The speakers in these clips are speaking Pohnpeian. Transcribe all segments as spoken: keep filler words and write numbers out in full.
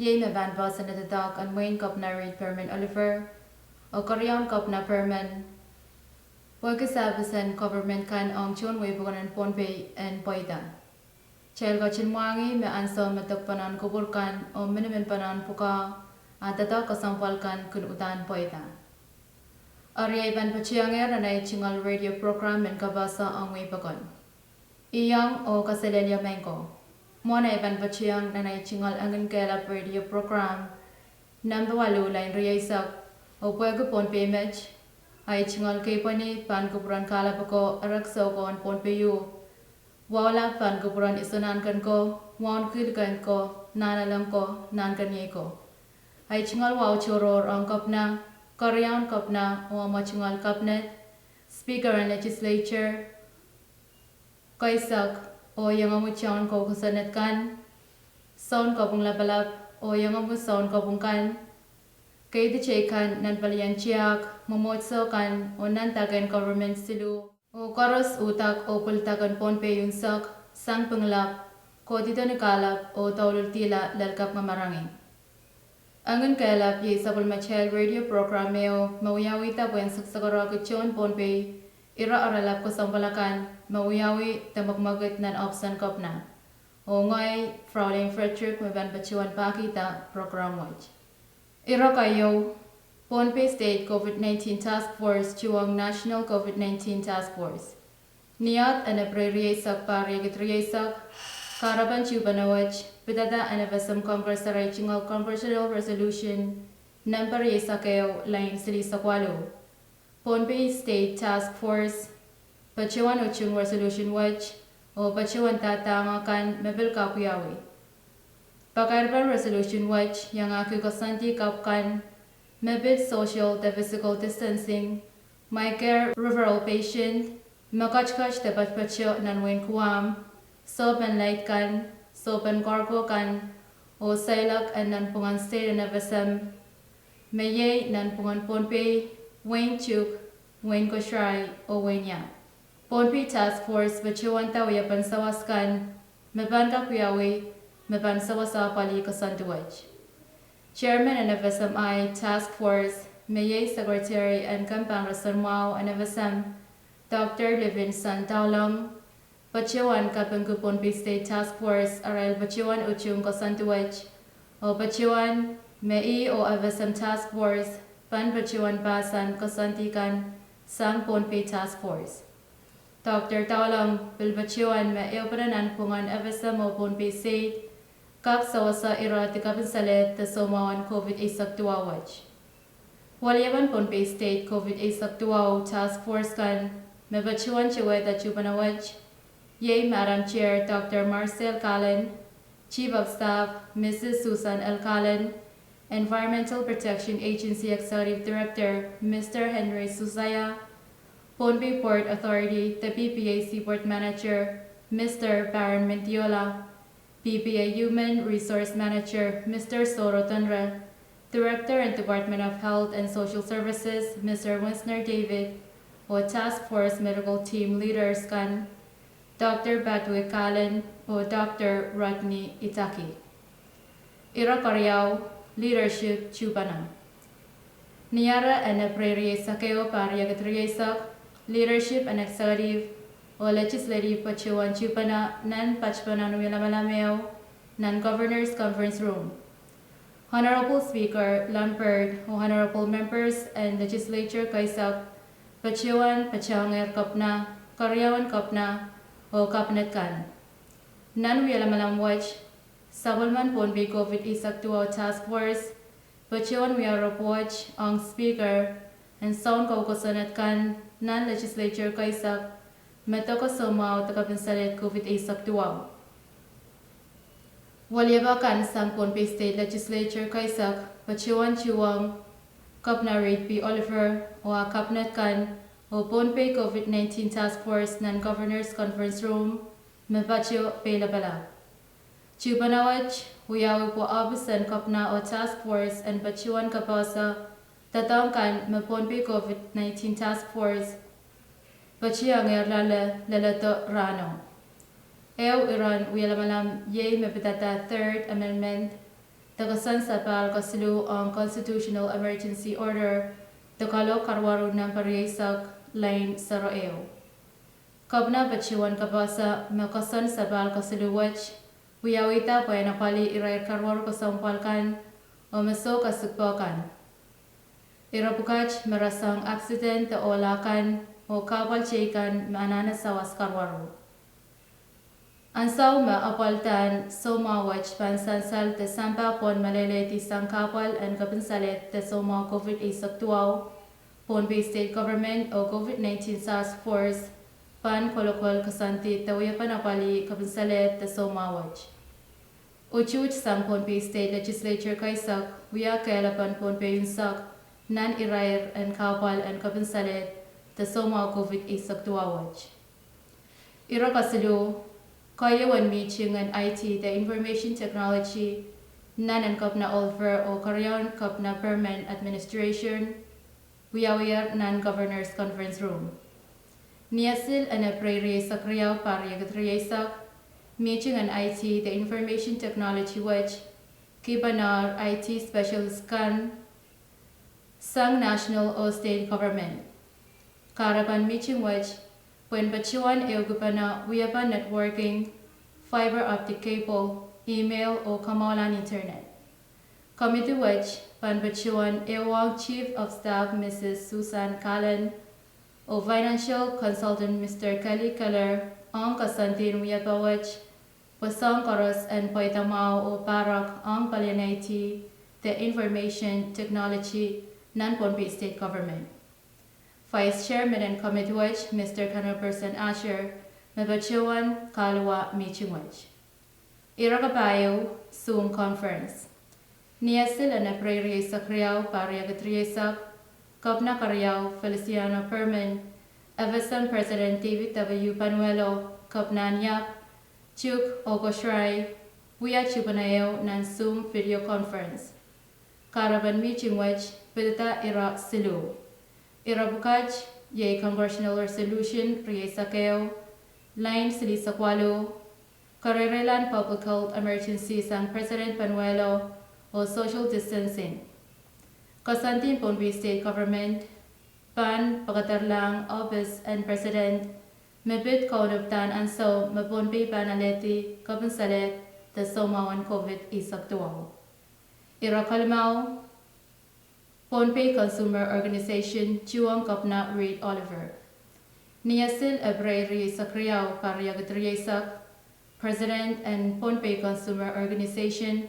Iei me pahn poahsoan doadoahk en mwein Kepina Reed Perman Oliver oh keriaun Kepina Perman pwehki service en government kan ong tohn wehi pokon en Pohnpei en pweida. Kitail ketin mwahngih me ansou me dok pahn ahn kupwur kan oh miniminpahn ahn pwukoa, a doadoahk kesempwal kan kin uhdahn pweida. Eri ahi pahn patohwangehr nan ahi tungoal radio program en kapehse ong wehi pokon. Iang oh kaselehlie maing ko. Mwohn ahi pahn patohwang nan ahi tungoal Engin Kehlap radio program, nempe waluh lain rieisek, oh pwehki Pohnpei met, ahi tungoal keipweni pahn kupwuren kahlap ko, erekiso ko en Pohnpei uh, wahu lap pahn kupwuren Iso Nahnken ko, waun kihl kehn ko, Nahnalek ko, Nahnkeniei ko. Ahi tungoal wahu tohrohr ong Kepina, keriaun Kepina oh amwa tungoal Cabinet, Speaker en Legislature keisek, oh iengomwi tohn kou kosonned kan, Sounkopwung Lapalap oh iengomwi Sounkopwung kan, keidi teikan nan palien tiahk, mwomwohdiso kan oh nan dake en government siluh, oh koaros uhdahk oh pwildak en Pohnpei unsek, sang Pingelap, kohdido ni kahlap oh douluhl dihla lel Kapingamarangi. Engin Kehlap iei sapwellimatail radio program ehu me wiawihda pwehn seksekerehki tohn Pohnpei ire oaralap kesempwal akan me wiawi de mwekmwekid nan ohpis en Kepina. Oh ngehi Fraulein Frederick me pahn patohwan pahkihda program wet. Ire keieu, Pohnpei State COVID nineteen Task Force tuhwong National COVID nineteen Task Force. Ni ahd en Epreil rieisek, pahr riekid rieisek, kahrepen tuhpeno wet pidada en FSM Congress arail tungoal Congressional Resolution nempe rieisek ehu, lain silihsek waluh. Pohnpei State Task Force patohwan utung resolution wet oh patohwan dahdahngo kan me pil kak wiawi. Pakairpen resolution wet iangahki koasoandi kapw kan me pid social de physical distancing, maiker referral patient, me ketiket de patopato nan wehin Guam, sohpen laid kan, sohpen cargo kan, oh seiloak en nanpwungen state en FSM, me iei nanpwungen Pohnpei, wehin Chuuk, wehin Kosrae, oh wehin Iap. Pohnpei Task Force patohwanda wiepen sawas kan me pahn kak wiawi me pahn sawasa apwalih koasoandi wet. Chairman en FSM Task Force, me iei Secretary en Kempahn Resen Mwahu en FSM, Dr Livingstone Daulong, patohwan kapingki Pohnpei State Task Force arail patohwan utung koasoandi wet, oh patohwan me ih oh FSM Task Force pahn patohwan pahsan koasoandi kan sang Pohnpei Task Force. Dr Daulong pil patohwan me ehupene nanpwungen FSM oh Pohnpei State kak sawasa ire de kapinsalehd de soumwahu en COVID eisek duwau wet. Weliepen Pohnpei State COVID eisek duwau Task Force kan me patohwan towehda tuhpeno wet, iei Madam Chair Dr Marcel Kallen, Chief of Staff Mrs Susan L Kallen, Environmental Protection Agency Executive Director Mr Henry Susaya, Pohnpei Port Authority de PPA Seaport Manager Mr Baron Mendiola, PPA Human Resource Manager Mr Soro Tonre, Director en Department of Health and Social Services Mr Winsner David, oh Task Force Medical Team Leaders kan, Dr Patrick Kallen oh Dr Rodney Itaki. Ire keriau, leadership tuhpeno. Ni ahre en Epreil rieisek ehu, pahr riekid rieisek, leadership en executive oh legislative patohwan tuhpeno nan patpenen wialamalam ehu nan Governors Conference Room. Honorable Speaker Lambert oh Honorable Members en Legislature keisek patohwan patohwangehr Kepina, keriaun Kepina, oh Cabinet kan. Nan wialamalam wet, sapwellimen Pohnpei COVID eisek duwau Task Force patohwan wia report ong Speaker en soun kou kosonned kan nan Legislature keisek me deke soumwahu de kapinsalehd COVID eisek duwau. Weliepe kan sang Pohnpei State Legislature keisek patohwan tuhwong Kepina Reed P Oliver oh ah Cabinet kan, oh Pohnpei COVID nineteen Task Force nan Governors Conference Room me patoh peilapalap. Tuhpeno wet wiawi pwe ohpis en Kepina oh Task Force en patohwan kapehse doadoahk kan me Pohnpei COVID nineteen Task Force patohwangehr loale leledo rahno. Ehu iren wialamalam iei me pidada Third Amendment de koasoandi sapahl kesiluh ong Constitutional Emergency Order de kalohk karuwaru nempe rieisek, lain sero ehu. Kepina patohwan kapehse me koasoandi sapahl kesiluh wet wiawihda pwehn apwalih irair karuwaru kesempwal kan oh me soh kesikpe kan, ire pwukat me rasehng aksiden de ohla kan oh kahpwal teikan me anahne sawas karuwaru. Ansou me apwalih en soumwahu wet pahn sansal de sampah pohn meleilei sang kahpwal en kepinsalehd de soumwahu COVID eisek duwau, Pohnpei State Government oh COVID nineteen Task Force pahn kolokol koasoandi de wiepen apwalih kepinsalehd de soumwahu wet. Utuht sang Pohnpei State Legislature keisek wia kehlapen Pohnpei unsek nan irair en kahpwal en kepinsalehd de soumwahu COVID eisek duwau wet. Ire kesiluh, keieun mihting en I T de Information Technology nan en Kepina Oliver oh keriaun Kepina Perman administration wiawier nan Governor's Conference Room. Ni asil en Epreil rieisek riau, pahr riekid rieisek, mihting en I T de Information Technology wet kihpene I T specialist kan sang national oh state government. Kahrepen mihting wet pwehn patohwan ehukipene wiepen networking, fiber optic cable, email oh kamwahulahn internet. Komidi wet pahn patohwan ehuong Chief of Staff Mrs Susan Callan oh Financial Consultant Mr Kelly Keller ong koasoandien wiepe wet pwe soahng koaros en pweida mwahu oh pahrek ong palien I T de Information Technology nan Pohnpei State Government. Vice Chairman en komidi wet Mr Kenneth Person Asher me patohwan kahluwa mihting wet. Ire kapahieu, Zoom Conference. Ni asil en Epreil rieisek riau, pahr riekid rieisek, Kepina keriau Feliciano Perman, F S M President David W Panuelo, Kepina en Iap, Duke oh Kosrae wia tuhpene ehu nan Zoom video conference. Kahrepen mihting wet pidada ire siluh. Ire pwukat iei Congressional Resolution rieisek ehu, lain silihsek waluh, kareireilahn public health emergency sang President Panuelo oh social distancing. Koasoandien Pohnpei State Government pahn pekederlahng ohpis en President me pid kaunopadahn ansou me Pohnpei pahn alehdi kepinsalehd de soumwahu en COVID eisek duwau. Ire kelimau, Pohnpei Consumer Organization tuhwong Kepina Reed Oliver. Ni asil Epreil rieisek riau, pahr riekid rieisek, President en Pohnpei Consumer Organization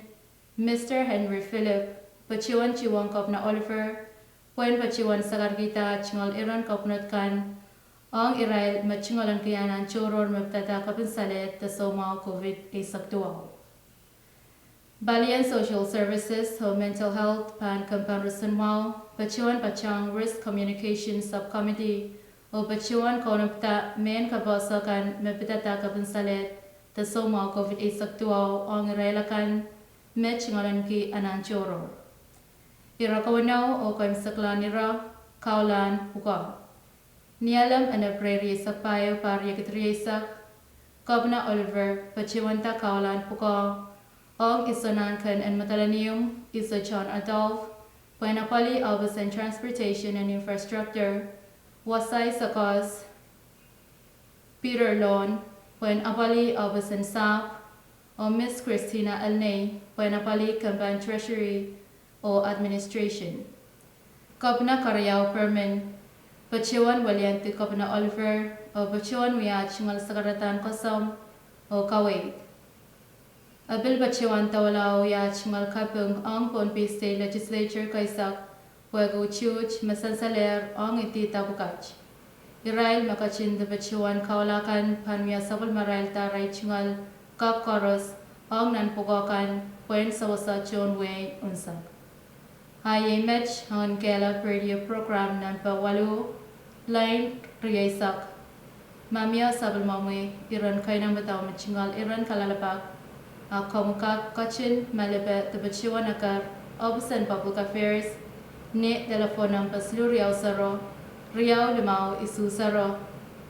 Mr Henry Philip patohwan tuhwong Kepina Oliver pwehn patohwan sakarkihda tungoal iren kepinod kan ong irail me tungoalenki anahn tohrohr me pidada kepinsalehd de soumwahu COVID eisek duwau. Palien Social Services oh Mental Health pahn kempen roson mwahu patohwan patehng risk communication subcommittee oh patohwan kaunopada mehn kapehse kan me pidada kepinsalehd de soumwahu COVID eisek duwau ong irail akan me tungoalenki anahn tohrohr. Ire kewenou oh keimwseklahn ire, kaulahn pwukoa. Ni alem en Epreil rieisek pahieu, pahr riekid rieisek, Kepina Oliver patohwanda kaulahn pwukoa ong Iso Nahnken en Madolenihmw, Iso John Adolph, pwehn apwalih ohpis en Transportation and Infrastructure, Wasai Sekoas Peter Loan pwehn apwalih ohpis en sahpw, oh Miss Christina Elnei pwehn apwalih kempen Treasury oh Administration. Kepina keriau Perman patohwan weliandi Kepina Oliver oh patohwan wia tungoal sakaradahn kosomw oh kaweid. E pil patohwan doula wia tungoal kaping ong Pohnpei State Legislature keisek pwehki utuht me sansalehr ong idihda pwukat. Irail me ketin de patohwan kaula kan pahn wia sapwellimarail de arail tungoal kak koaros ong nan pwukoa kan pwehn sewese tohn wehi unsek. A iei met ong kehlail radio program nempe waluh, lain rieisek. Ma mie sapwellimomwi iren keinemwadahu me tungoal iren kalelapak, a komw kak ketin malipe de patohwan eker ohpis en Public Affairs ni delepwohn nempe siluh riau sero, riau limau isuh sero,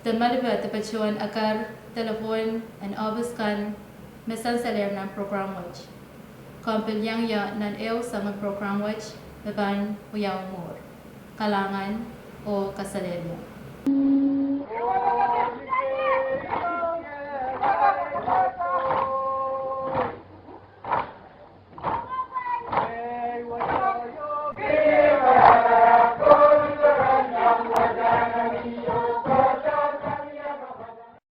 de malipe de patohwan eker delepwohn en ohpis kan me sansalehr nan program wet. Komw pil iang ie nan ehu soangen prokram wet me pahn wiawi mour. Kalahngan oh kaselehlie.